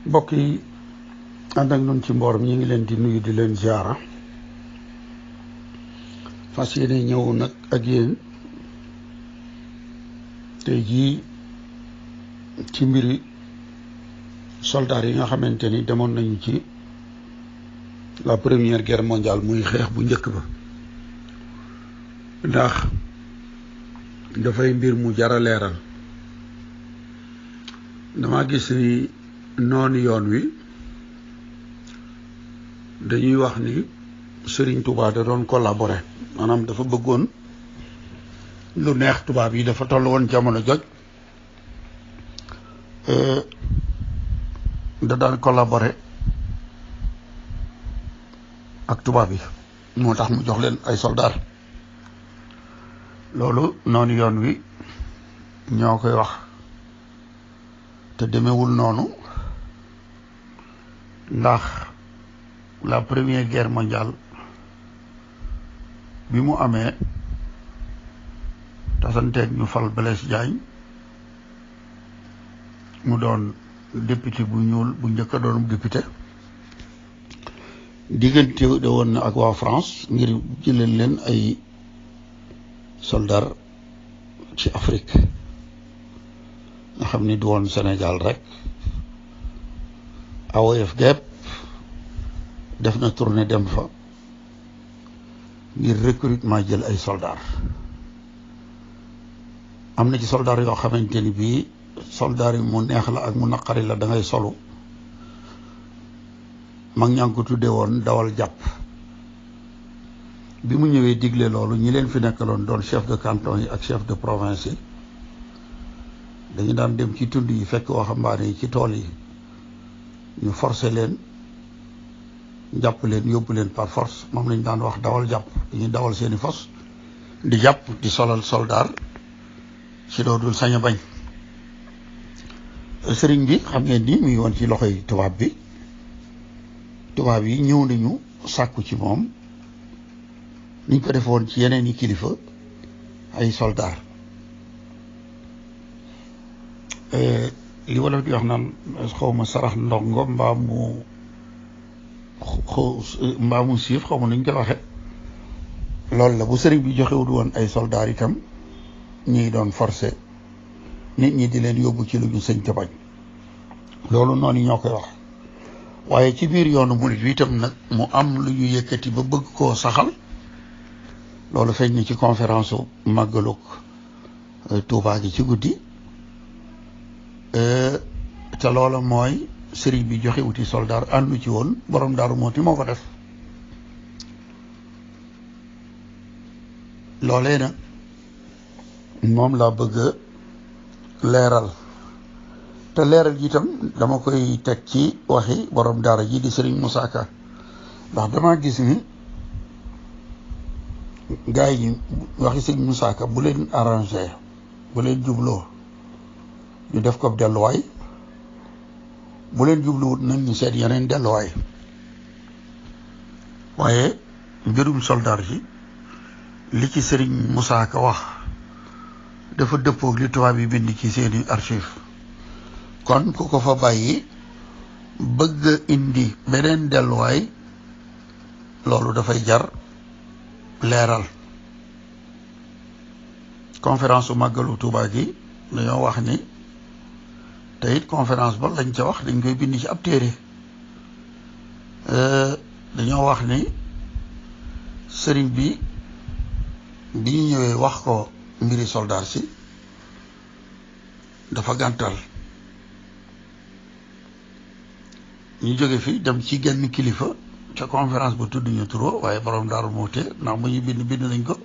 mbokk yi ànd ak ñun ci mboor mi ñu ngi leen di nuyu di leen ziara fas yéene ñëw nag ak yéen tey jii ci mbiri soldats yi nga xamante ni demoon nañu ci la première guerre mondiale muy xeex bu njëkk ba, ndax dafay mbir mu jara leeral. dama gis ni noonu yoon wi dañuy wax ni Serigne Touba da doon collaborer, maanaam dafa bëggoon lu neex tubaab yi, dafa toll woon jamono joj da daan collaborer ak tubaab yi, moo tax mu jox leen ay soldats. loolu noonu yoon wi ñoo koy wax te demewul noonu, ndax la première guerre mondiale bi mu amee tasanteeg ñu fal Blaise Diagne mu doon député bu ñuul bu njëkk a doon député, diggante de woon na ak waa France ngir jëlee leen ay soldats ci Afrique, nga xam ni du woon Sénégal rek. AOF gépp def na tournée dem fa ngir recrutement jël ay soldats. am na ci soldats yoo xamante ni bii soldats yi mu neex la ak mu naqari la da ngay solu. mag ñaa ngi ko tuddee woon dawal jàpp. bi mu ñëwee digle loolu ñi leen fi nekkaloon doon chef de canton yi ak chef de province yi dañu daan dem ci tund yi fekk waxambaane yi ci tool yi, ñu forcé leen jàpp leen yóbbu leen par force. moom lañ daan wax dawal jàpp. dañuy dawal seeni fos di jàpp di solal soldaar ci loolu sañ a bañ. sëriñ bi xam ngeen ni mu ngi woon ci loxoy tubaab bi. tubaab yi ñëw nañu sàkku ci moom niñ ko defoon ci yeneen i kilifa ay soldaar. li wolof di wax naan xaw ma sarax ndongo mbaa mu siif, xaw ma nuñ koy waxe. loolu la bu sëriñ bi joxewul woon ay soldaar itam ñi doon forcé nit ñi di leen yóbbu ci lu ñu sëñ te bañ. loolu noonu ñoo koy wax. waaye ci biir yoonu murit wi itam nag mu am lu ñu yëkkati ba bëgg koo saxal. loolu feeñ na ci conférence su màggalug Tuubaa gi ci guddi. te loola mooy sëriñ bi joxe wuti soldaar àndu ci woon, borom Daaru Muxti moo ko def. loolee nag moom laa bëgg a leeral. te leeral ji itam dama koy teg ci waxi borom daara ji di Serigne Moussa Ka, ndax dama gis ni gars yi waxi Serigne Moussa Ka bu leen arrangé, bu leen jubloo ñu def ko delluwaay, bu leen jubluwut nag ñu seet yeneen delluwaay. waaye mbirum soldaar ji li ci Serigne Moussa Ka wax dafa dëppoog li tubaab yi bind ci seeni archive. kon ku ko fa bàyyi bëgg a indi beneen delluwaay, loolu dafay jar leeral. conférence su màggalu Tuubaa gi dañoo wax ni te it conférence ba lañ ca wax dañ koy bind ci ab téere. dañoo wax ni sëriñ bi ñu ñëwee wax ko mbiri soldaar si dafa gàntal. ñu jóge fi dem ci genn kilifa ca conférence ba tudd ñu turo, waaye borom Daaru Muxti ndax mu ñu bind nañ ko.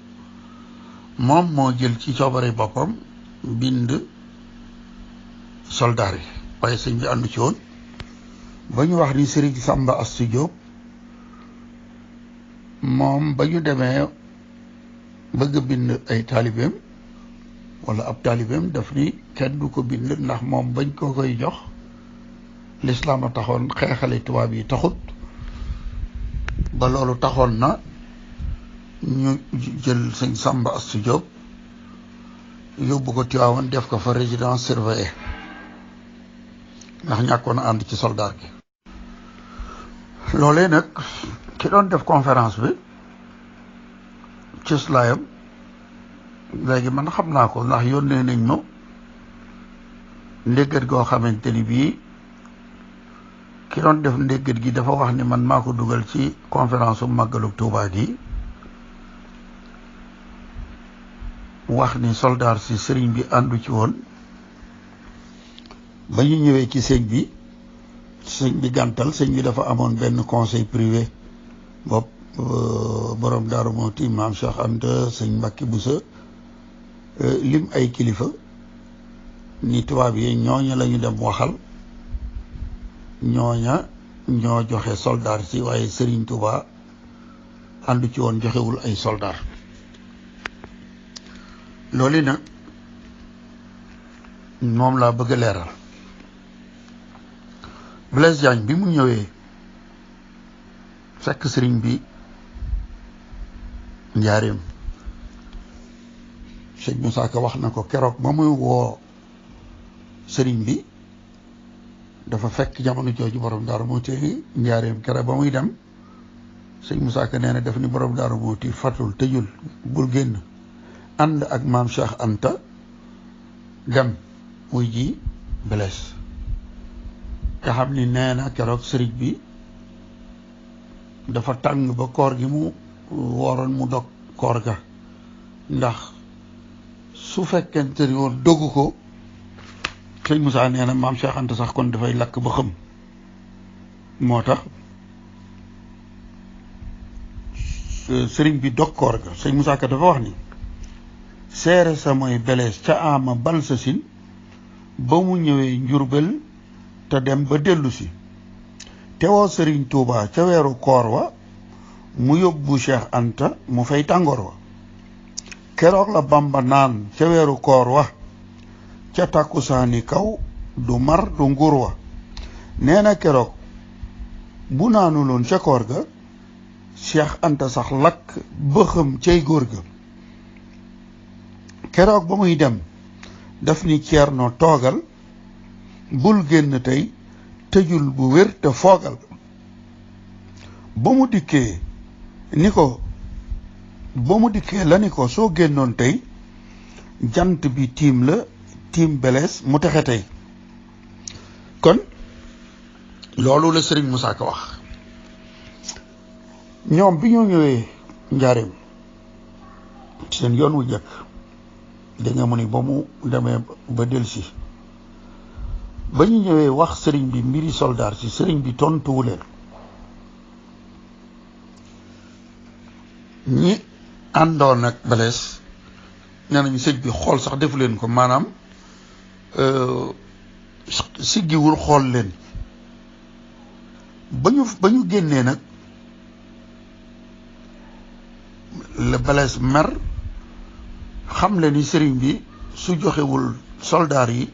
moom moo jël ci coobare boppam bind soldaar yi, waaye sëñ bi àndu ci woon. ba ñu wax ni Sëriñ Samba Astu Jóob moom ba ñu demee bëgg bind ay taalibeem wala ab taalibeem daf ni kenn du ko bind, ndax moom bañ ko koy jox lislaam a taxoon, xeexale tubaab yi taxut. ba loolu taxoon na ñu jël sëñ Samba Astu Jóob yóbbu ko Tiwaawan def ko fa résidence surveillée. ndax ñàkkoon a ànd ci soldaar gi. loolee nag ki doon def conférence bi cëslaayam léegi man xam naa ko ndax yónnee nañ ma ndéggat goo xamante ni bii ki doon def ndéggat gi dafa wax ni man maa ko dugal ci conférence bu màggalu Tuubaa gi wax ni soldaar si sëriñ bi àndu ci woon ba ñu ñëwee ci sëñ bi gàntal sëñ bi dafa amoon benn conseil privé bopp borom Daaru Muhti maam Cheikh Anta sëñ Mbàkke Buso lim ay kilifa ni tubaab yi ñooña lañu dem waxal ñooña ñoo joxe soldaar si waaye sëriñ Tuubaa àndu ci woon joxewul ay soldaar. loolu nag moom laa bëgg a leeral. Blaise Diagne bi mu ñëwee fekk sëriñ bi njaareem sëñ Moussa Ka wax na ko keroog ba muy woo sëriñ bi dafa fekk jamono jooju borom Daaru Muhti njaareem keroog ba muy dem sëñ Moussa Ka nee na def ni borom Daaru Muhti fatul tëjul bul génn ànd ak maam Cheikh Anta dem muy ji Blaise nga xam ni nee na keroog sëriñ bi dafa tàng ba koor gi mu wooroon mu dog koor ga ndax su fekkente ni woon dogu ko sëñ Moussa nee na maam Cheikh Anta sax kon dafay lakk ba xam moo tax sëriñ bi dog koor ga sëñ Moussa Ka dafa wax ni seere sa mooy Blaise ca ama bal sa sin ba mu ñëwee Njurbel te dem ba dellu si teewoo sëriñ Tuuba ca weeru koor wa mu yóbbu Cheikh Anta mu fay tàngoor wa keroog la Bamba naan ca weeru koor wa ca tàkkusaani kaw du mar du nguur wa nee na keroog bu naanuloon ca koor ga Cheikh Anta sax lakk bëxëm cay góor ga keroog ba muy dem daf ni Ceerno toogal bul génn tey tëjul bu wér te foogal ba mu dikkee la ni ko soo génnoon tey jant bi tiim la tiim Blaise mu texe tey kon loolu la Sëriñ Moussa Ka wax ñoom bi ñoo ñëwee njaareem seen yoon wu njëkk da nga mu ni ba mu demee ba delsi ba ñu ñëwee wax sëriñ bi mbiri soldaar si sëriñ bi tontuwu leen ñi àndoon ak Blaise nee nañu sëñ bi xool sax defu leen ko maanaam siggiwul xool leen ba ñu génnee nag la Blaise mer xam le ni sëriñ bi su joxewul soldaar yi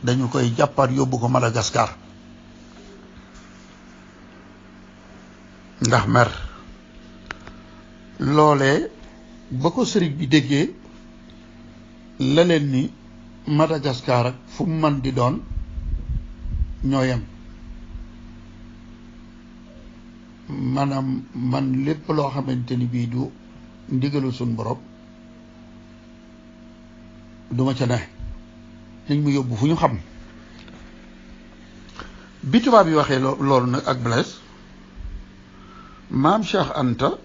dañu koy jàppaat yóbbu ko Madagascar ndax mer loolee ba ko sëriñ bi déggee la leen ni Madagascar ak fu mu mën di doon ñoo yem maanaam man lépp loo xamante ni bii du ndigalu suñ borom duma ca ne nañ mu yóbbu fu ñu xam bi tubaab yi waxee loolu nag ak Blaise maam Cheikh Anta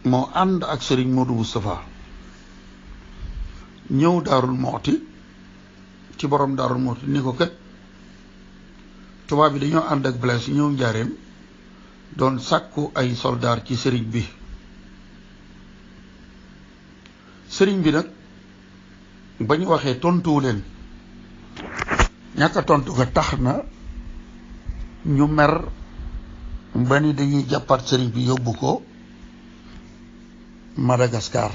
moo ànd ak Serigne Modou Moustapha ñëw Daarul Muhti ci borom Daarul Muhti ni ko kat tubaab bi dañoo ànd ak Blaise ñëw njaareem doon sàkku ay soldaar ci sëriñ bi sëriñ bi nag ba ñu waxee tontuwu leen ñàkk a tontu ga tax na ñu mer ba ni dañuy jàppaat sëriñ bi yóbbu ko Madagascar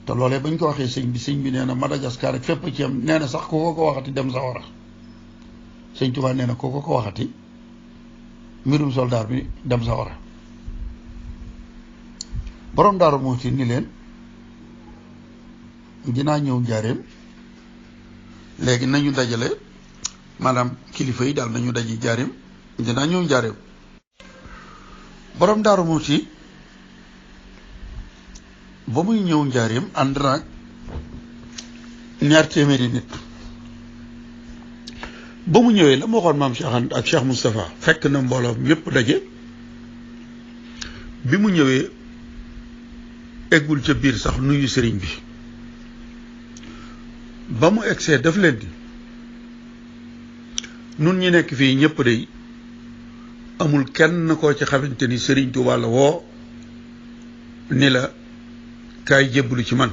te loolee bañ ko waxee sëñ bi nee na Madagascar ak fépp ci am nee na sax ku ko waxati dem sa wara sëñ Tuubaa nee na ku ko waxati mbirum soldaar bi dem sa wara borom Daaru Muhti ni leen dinaa ñëw njaareem léegi nañu dajale maanaam kilifa yi daal nañu daji njaareem dinaa ñëw njaareem. borom Daaru Muxti ba muy ñëw njaareem ànd naag 200 nit. ba mu ñëwee la ma waxoon maam Cheikh Anta ak Cheikh Moustapha fekk na mbooloo yépp daje bi mu ñëwee eggul ca biir sax nuyu sëriñ bi ba mu egsee daf leen di nun ñi nekk fii ñëpp day amul kenn koo ci xamante ni sëriñ Tuubaa la woo ni la kaay jébbalu ci man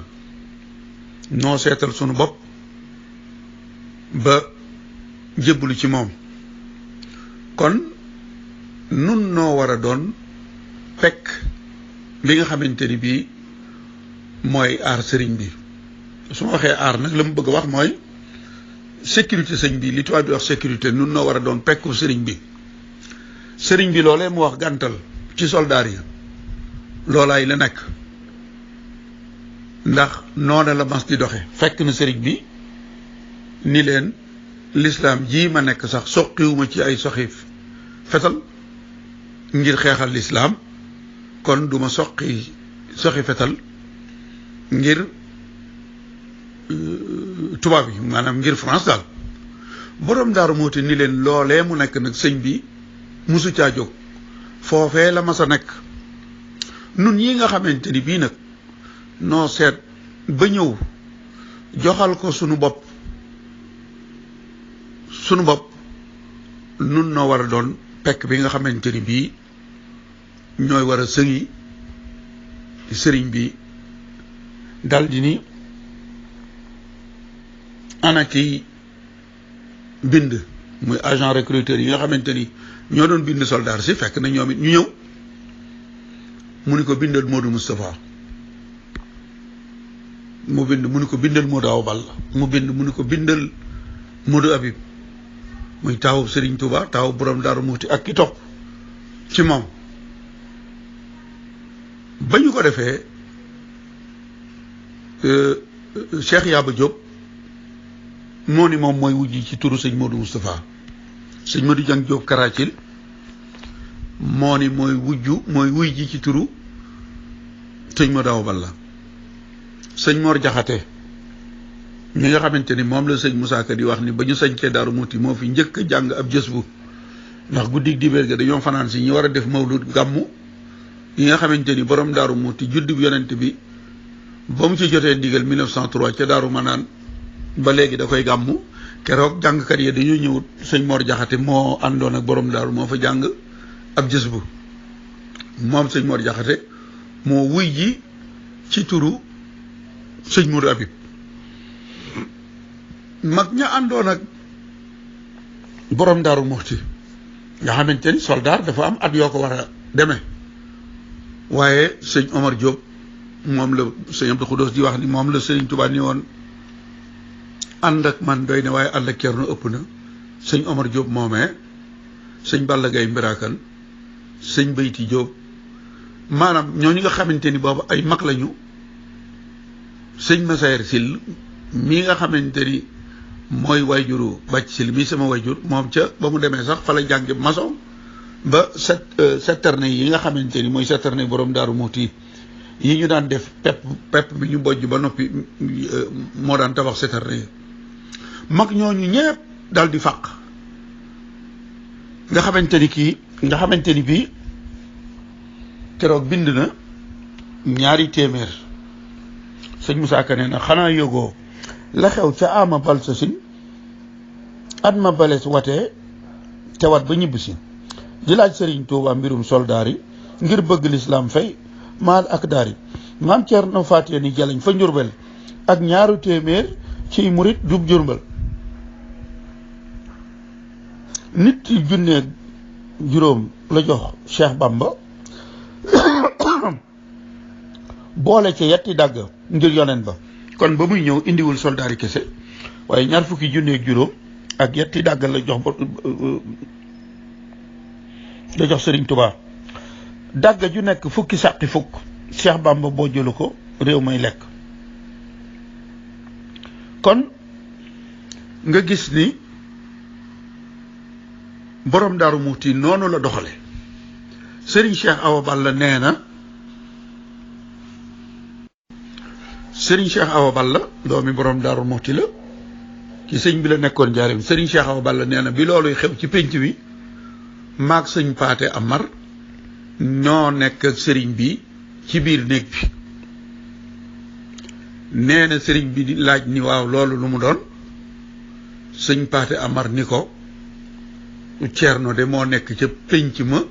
noo seetal sunu bopp ba jébbalu ci moom kon nun noo war a doon pekk bi nga xamante ni bii mooy aar sëriñ bi su ma waxee aar nag la mu bëgg a wax mooy sécurité sëñ bi li tubaab di wax sécurité nun noo war a doon pekku sëriñ bi loolee mu wax gàntal ci soldaar yi loolaay la nekk ndax noona la mas di doxe fekk na sëriñ bi ni leen lislaam jii ma nekk sax soqiwuma ci ay soxi fetal ngir xeexal lislaam kon duma soqi fetal ngir tubaab yi maanaam ngir France daal borom Daaru Muxti ni leen loolee mu nekk nag sëñ bi musu caa jóg foofee la mas a nekk nun yi nga xamante ni bii nag noo seet ba ñëw joxal ko sunu bopp nun noo war a doon pekk bi nga xamante ni bii ñooy war a sëngi sëriñ bi dal di ni ana kiy bind muy agent recruteur yi nga xamante ni ñoo doon bind soldat si fekk na ñoom it ñu ñëw mu ni ko bindal Modou Moustapha mu bind mu ni ko bindal Modou Awa Balla mu bind mu ni ko bindal Modou Habib muy taawu Serigne Touba taawu borom Daaru Muxti ak ki topp ci moom ba ñu ko defee Cheikh Yaba Diop moo ni moom mooy wujji ci turu sëñ Modou Moustapha sëñ Modou Diang Diop Karacil moo ni mooy wuy ji ci turu sëñ Modou Awa Balla sëñ Mor Jaxate ñi nga xamante ni moom la sëñ Moussa Ka di wax ni ba ñu sañcee Daaru Muxti moo fi njëkk a jàng ab jës bu ndax guddig dibéer ga dañoo fanaan si ñu war a def mawlud gàmmu yi nga xamante ni borom Daaru Muxti juddub yonent bi ba mu ci jotee ndigal 1903 ca Daaru Manaan ba léegi da koy gàmmu keroog jàngkat yi dañoo ñëwut sëñ Mor Jaxate moo àndoon ak borom daaru moo fa jàng ab jës bu moom sëñ Mor Jaxate moo wuy ji ci turu sëñ Modou Habib mag ña àndoon ak borom Daaru Muxti nga xamante ni soldat dafa am at yoo ko war a demee waaye sëñ Omar Diop moom la sëñ Abdou Khoudous di wax ni moom la sëñ Touba ni woon ànd ak man doy na waaye ànd ak Cerno ëpp na sëñ Omar Diop moomee sëñ Balla Gaye Mbirakan sëñ Bayti Diop maanaam ñooñu nga xamante ni boobu ay mag lañu sëñ Massaer Sil mii nga xamante ni mooy wayjuru bàcc sil mii sama wayjur moom ca ba mu demee sax fa la jànge maçon ba citerne yi nga xamante ni mooy citerne borom Daaru Muxti yi ñu daan def pepp bi ñu bojj ba noppi moo daan tabax citerne yi mag ñooñu ñëpp daal di fàq nga xamante ni bii keroog bind na 200 sëñ Moussa Ka nee na xanaa yógoo la xew ca ama bal sa sin at ma bales watee te wat ba ñibbisi di laaj sëriñ Tuuba mbirum soldaar yi ngir bëgg lislaam fay maal ak daari maam Cerno Faatiya ni jalañ fa njurbel ak 200 ciy murit jub jurbel nit yi junneeg juróom la jox Cheikh Bamba boole ca yetti dàgg ngir yonen ba kon ba muy ñëw indiwul soldaar yi kese waaye 20 junneeg juróom ak yetti dàgg la jox Sëriñ Tuubaa dàgg ju nekk fukki sàqi fukk Cheikh Bamba boo jëlu ko réew may lekk kon nga gis ni borom Daaru Muxti noonu la doxale sëriñ Cheikh Awa Balla nee na sëriñ Cheikh Awa Balla doomi borom Daaru Muxti la ci sëñ bi la nekkoon njaareem sëriñ Cheikh Awa Balla nee na bi looluy xew ci pénc bi maag sëñ Paate Amar ñoo nekk ak sëriñ bi ci biir néeg bi nee na sëriñ bi di laaj ni waaw loolu lu mu doon sëñ Paate Amar ni ko Ceerno de moo nekk ca pénc ma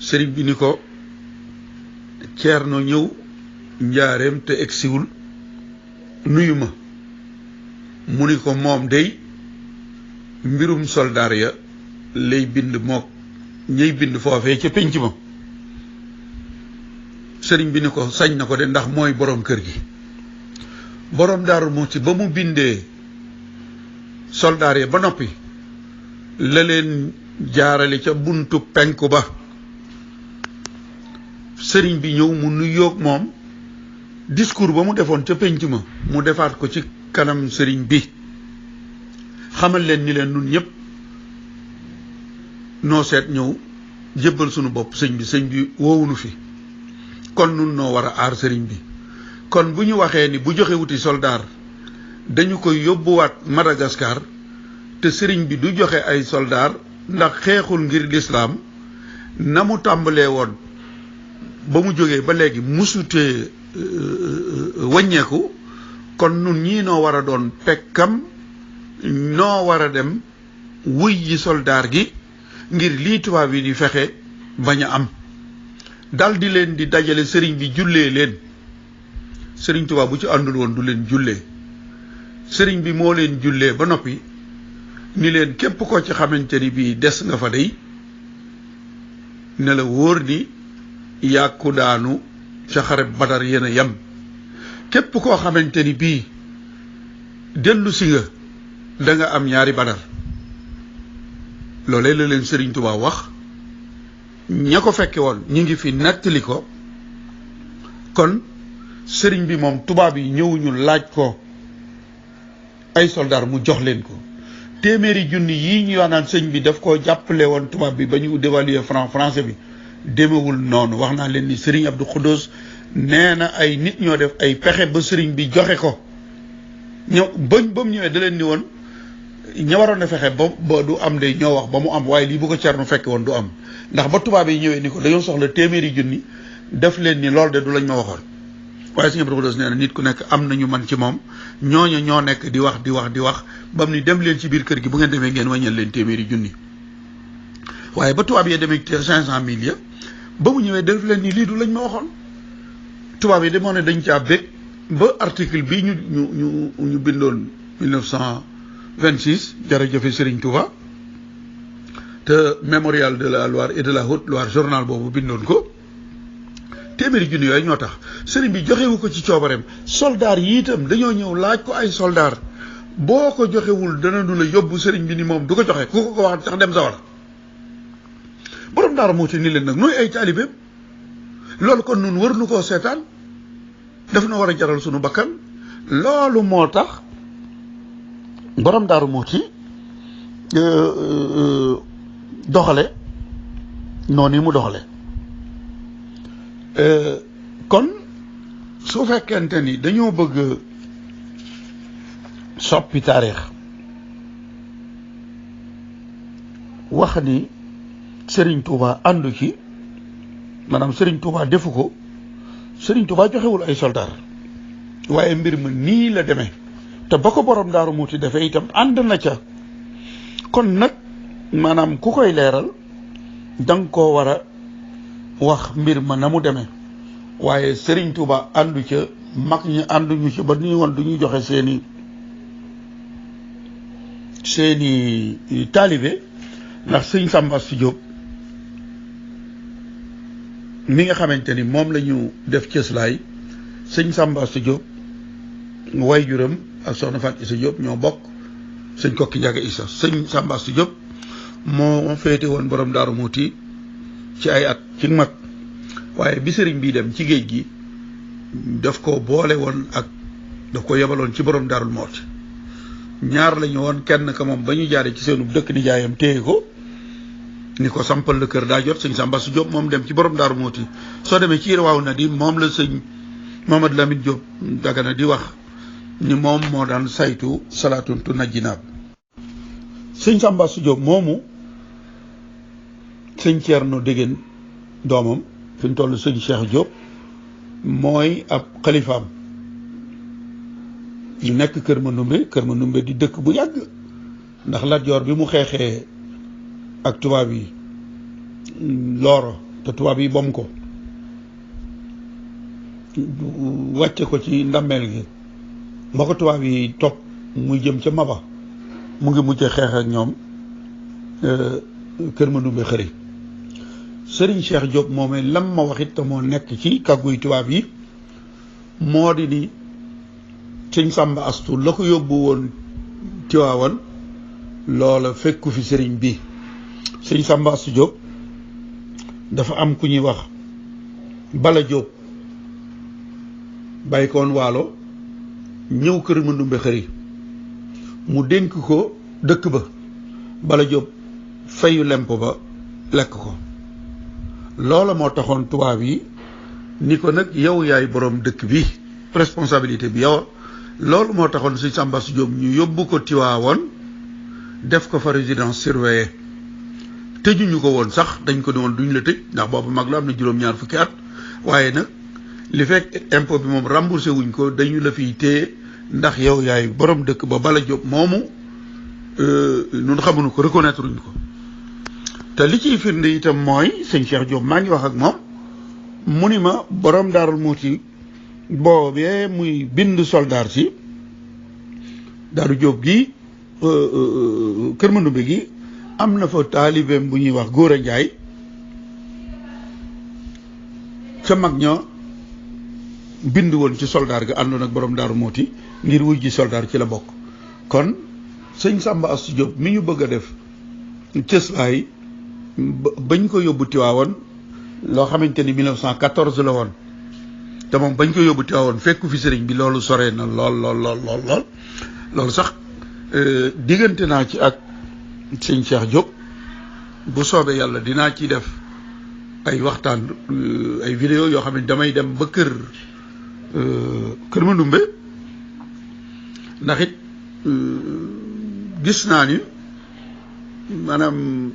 sëriñ bi ni ko Ceerno ñëw njaareem te egsiwul nuyu ma mu ni ko moom day mbirum soldaar ya lay bind mook ñuy bind foofee ca pénc ma sëriñ bi ni ko sañ na ko de ndax mooy boroom kër gi boroom Daaru Muxti ba mu bindee soldaar ya ba noppi la leen jaarale ca buntu penku ba sëriñ bi ñëw mu nuyoog moom discours ba mu defoon ca pénc ma mu defaat ko ci kanam sëriñ bi xamal leen ni leen nun ñëpp noo seet ñëw jébbal sunu bopp sëñ bi woowunu fi kon nun noo war a aar sëriñ bi kon bu ñu waxee ni bu joxe wuti soldaar dañu koy yóbbuwaat Madagascar te sëriñ bi du joxe ay soldaar ndax xeexul ngir lislaam na mu tàmbalee woon ba mu jógee ba léegi musutee wàññeeku kon nun ñii noo war a doon pekkam noo war a dem wuy ji soldaar gi ngir lii tubaab yi di fexe bañ a am dal di leen di dajale sëriñ bi jullee leen sëriñ tubaab bu ci àndul woon du leen jullee sëriñ bi moo leen jullee ba noppi ni leen képp ko ci xamante ni bii des nga fa dey ne la wóor ni yàkku daanu ca xare Badar yéen a yem képp koo xamante ni bii dellu si nga da nga am ñaari Badar loolee la leen sëriñ Tuubaa wax ña ko fekke woon ñi ngi fi nettali ko kon sëriñ bi moom tubaab yi ñëwuñu laaj ko ay soldaar mu jox leen ko téeméeri junni yii ñu wax naan sëñ bi daf koo jàppale woon tubaab bi ba ñu dévaluer français bi demewul noonu wax naa leen ni sëriñ Abdou Khoudous nee na ay nit ñoo def ay pexe ba sëriñ bi joxe ko ñëw ba mu ñëwee da leen ni woon ña waroon a fexe ba du am de ñoo wax ba mu am waaye lii bu ko Cerno fekke woon du am ndax ba tubaab yi ñëwee ni ko dañoo soxla téeméeri junni def leen ni loolu de du lañ ma waxoon waaye sëñ Abdou Khoudous nee na nit ku nekk am nañu man ci moom ñooñu ñoo nekk di wax ba mu ni dem leen ci biir kër gi bu ngeen demee ngeen wàññal leen téeméeri junni waaye ba tubaab yi demee 500 000 ya ba mu ñëwee def leen ni lii du lañ ma waxoon tubaab yi demoo ne dañ caa bég ba article bi ñu bindoon 1926 jërëjëfe Serigne Touba te mémorial de la Loire et de la Haute-Loire journal boobu bindoon ko téeméeri junni yooyu ñoo tax sëriñ bi joxewu ko ci coobareem soldaar yi itam dañoo ñëw laaj ko ay soldaar boo ko joxewul dana du la yóbbu sëriñ bi ni moom du ko joxe ku ko wax sax dem sa war borom Daaru Muxti ni leen nag nooy ay taalibeem loolu kon nun war nu koo seetaan daf na war a jaral sunu bakkan loolu moo tax borom Daaru Muxti doxale noonu yi mu doxale kon su fekkente ni dañoo bëgg soppi taarix wax ni Serigne Touba àndu ci maanaam Serigne Touba defu ko Serigne Touba joxewul ay soldaar waaye mbir ma nii la demee te ba ko borom Daaru Muxti defee itam ànd na ca kon nag maanaam ku koy leeral danga koo war a wax mbir ma na mu demee waaye Serigne Touba àndu ca mag ñi ànduñu ci ba ñu woon du ñu joxe seeni taalibe ndax sëñ Samba Astou Diop mi nga xamante ni moom la ñu def cëslaay sëñ Samba Astou Diop waajuram ak soxna Faat Issa Diop ñoo bokk sëñ Kokki Njaga Issa sëñ Samba Astou Diop moo féete woon borom Daaru Muxti ci ay at ci mag waaye bi sëriñ bii dem ci géej gi daf ko boole woon ak daf ko yebaloon ci borom Daaru Muxti ñaar lañu woon kenn ka moom ba ñu jaaree ci seenu dëkk di jaayam téye ko ni ko sampal la kër daa jot sëñ Samba Su Diop moom dem ci borom Daaru Muuti soo demee ci Irwaaw na di moom la sëñ Mamadou Lamine Diop Dagana di wax ni moom moo daan saytu salaatun tu najjinaab sëñ Samba Su Diop moomu sëñ Thierno Dégéen doomam fi mu toll sëñ Cheikh Diop mooy ab xalifaam ñu nekk Kër Manumbe di dëkk bu yàgg ndax Lat Joor bi mu xeexee ak tubaab yi looro te tubaab yi bom ko wàcce ko ci ndàmmeel gi ba ko tubaab yi topp muy jëm ca Maba mu ngi mujjee xeex ak ñoom Kër Manumbe xëri Serigne Cheikh Diop moomee lam ma waxit te moo nekk ci kàgguy tubaab yi moo di ni sëñ Samba Astu la ko yóbbu woon Tiwaawan loola fekku fi sëriñ bi sëñ Samba Astu Diop dafa am ku ñuy wax Bala Diop bàyyi ko woon Waalo ñëw Kër Manumbe xëri mu dénk ko dëkk ba Bala Diop fayu lemp ba lekk ko loola moo taxoon tubaab yi ni ko nag yow yaay boroom dëkk bi responsabilité bi yow loolu moo taxoon sëñ Samba Astu Diop ñu yóbbu ko Tiwaawoon def ko fa résidence surveillée tëjuñu ko woon sax dañ ko ne woon duñ la tëj ndax boobu mag la am na juróom-ñaar fukki at waaye nag li fekk impôt bi moom remboursé wuñ ko dañu la fiy téye ndax yow yaay borom dëkk ba Bala Diop moomu ñun xamuñu ko reconnaître uñ ko te li ciy firnde itam mooy sëñ Cheikh Diop maa ngi wax ak moom mu ni ma borom Daaru Muuti boobee muy bind soldaar si Daaru Diop gi Kër Manumbe gi am na fa taalibeem bu ñuy wax Góora Njaay ca mag ña bind woon ci soldaar ga àndoon ak borom Daaru Muuti ngir wuy ji soldaar ci la bokk kon sëñ Samba Astu Diop mi ñu bëgg a def cëslaay bañ ko yóbbu Tiwaawoon loo xamante ni 1914 la woon te moom bañ ko yóbbu Tiwaawoon fekku fi sëriñ bi loolu sore na lool loolu sax diggante naa ci ak sëñ Cheikh Diop bu soobee yàlla dinaa ci def ay waxtaan ay vidéo yoo xam ne damay dem ba Kër Manumbe ndax it gis naa ni maanaam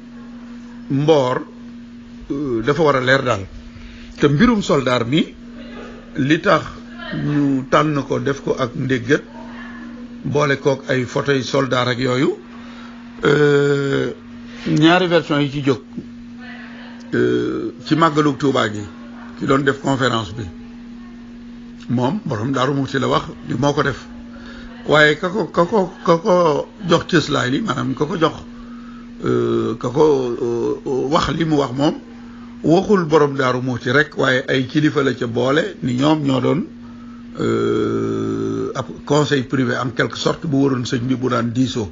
mboor dafa war a leer daal te mbirum soldaar mi li tax ñu tànn ko def ko ak ndéggat boole kook ay photoy soldaar ak yooyu ñaari version yi ci jóg ci màggalu Tuubaa gi ki doon def conférence bi moom borom Daaru Muuti la wax li moo ko def waaye ka ko jox cëslaay li maanaam ka ko jox ka ko wax li mu wax moom waxul borom Daaru Muuti rek waaye ay kilifa la ca boole ni ñoom ñoo doon ab conseil privé en quelque sorte bu waroon sëñ bi bu daan diisoo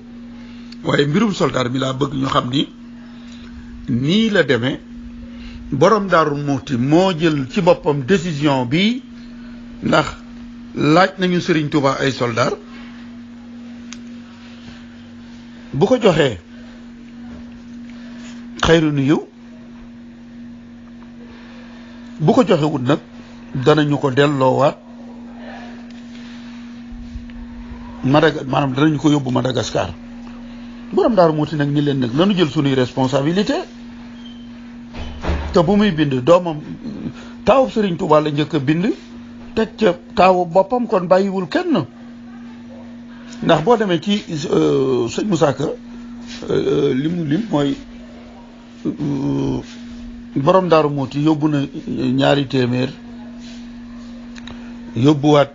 waaye mbirum soldaar bi laa bëgg ñu xam ni nii la demee borom Daaru Muuti moo jël ci boppam décision bi ndax laaj nañu Sëriñ Tuubaa ay soldaar bu ko joxee xayru nu yiw bu ko joxewut nag danañu ko delloowaat maanaam danañu ko yóbbu Madagascar borom Daaru Muuti nag ni leen nag nanu jël sunuy responsabilité te bu muy bind doomam taawub Sëriñ Tuubaa la njëkk a bind teg ca taawu boppam kon bàyyiwul kenn ndax boo demee ci sëñ Moussa Ka limu lim mooy borom Daaru Muuti yóbbu na 2 téeméer yóbbuwaat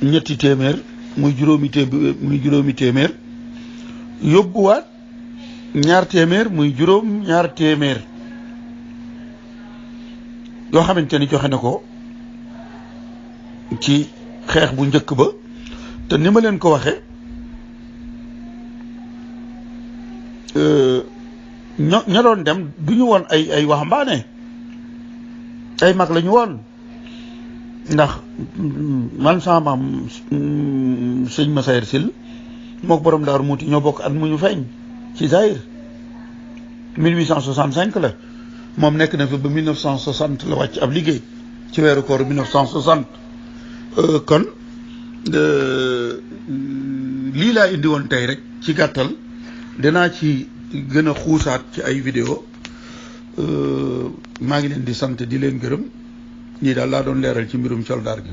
3 téeméer muy juróomi téeméer yóbbuwaat 2 téeméer muy 2 téeméer yoo xamante ni joxe na ko ci xeex bu njëkk ba te ni ma leen ko waxe ña doon dem du ñu woon ay waxambaane ay mag la ñu woon ndax man sama maam sëñ Massayer Sil mook borom Daaru Muuti ñoo bokk at mu ñu feeñ ci Zahir 1865 la moom nekk na fi ba 1960 la wàcc ab liggéey ci weeru koor 1960 kon lii laa indi woon tey rek ci gàttal dinaa ci gën a xuusaat ci ay vidéo maa ngi leen di sant di leen gërëm ñii daal laa doon leeral ci mbirum soldaar gi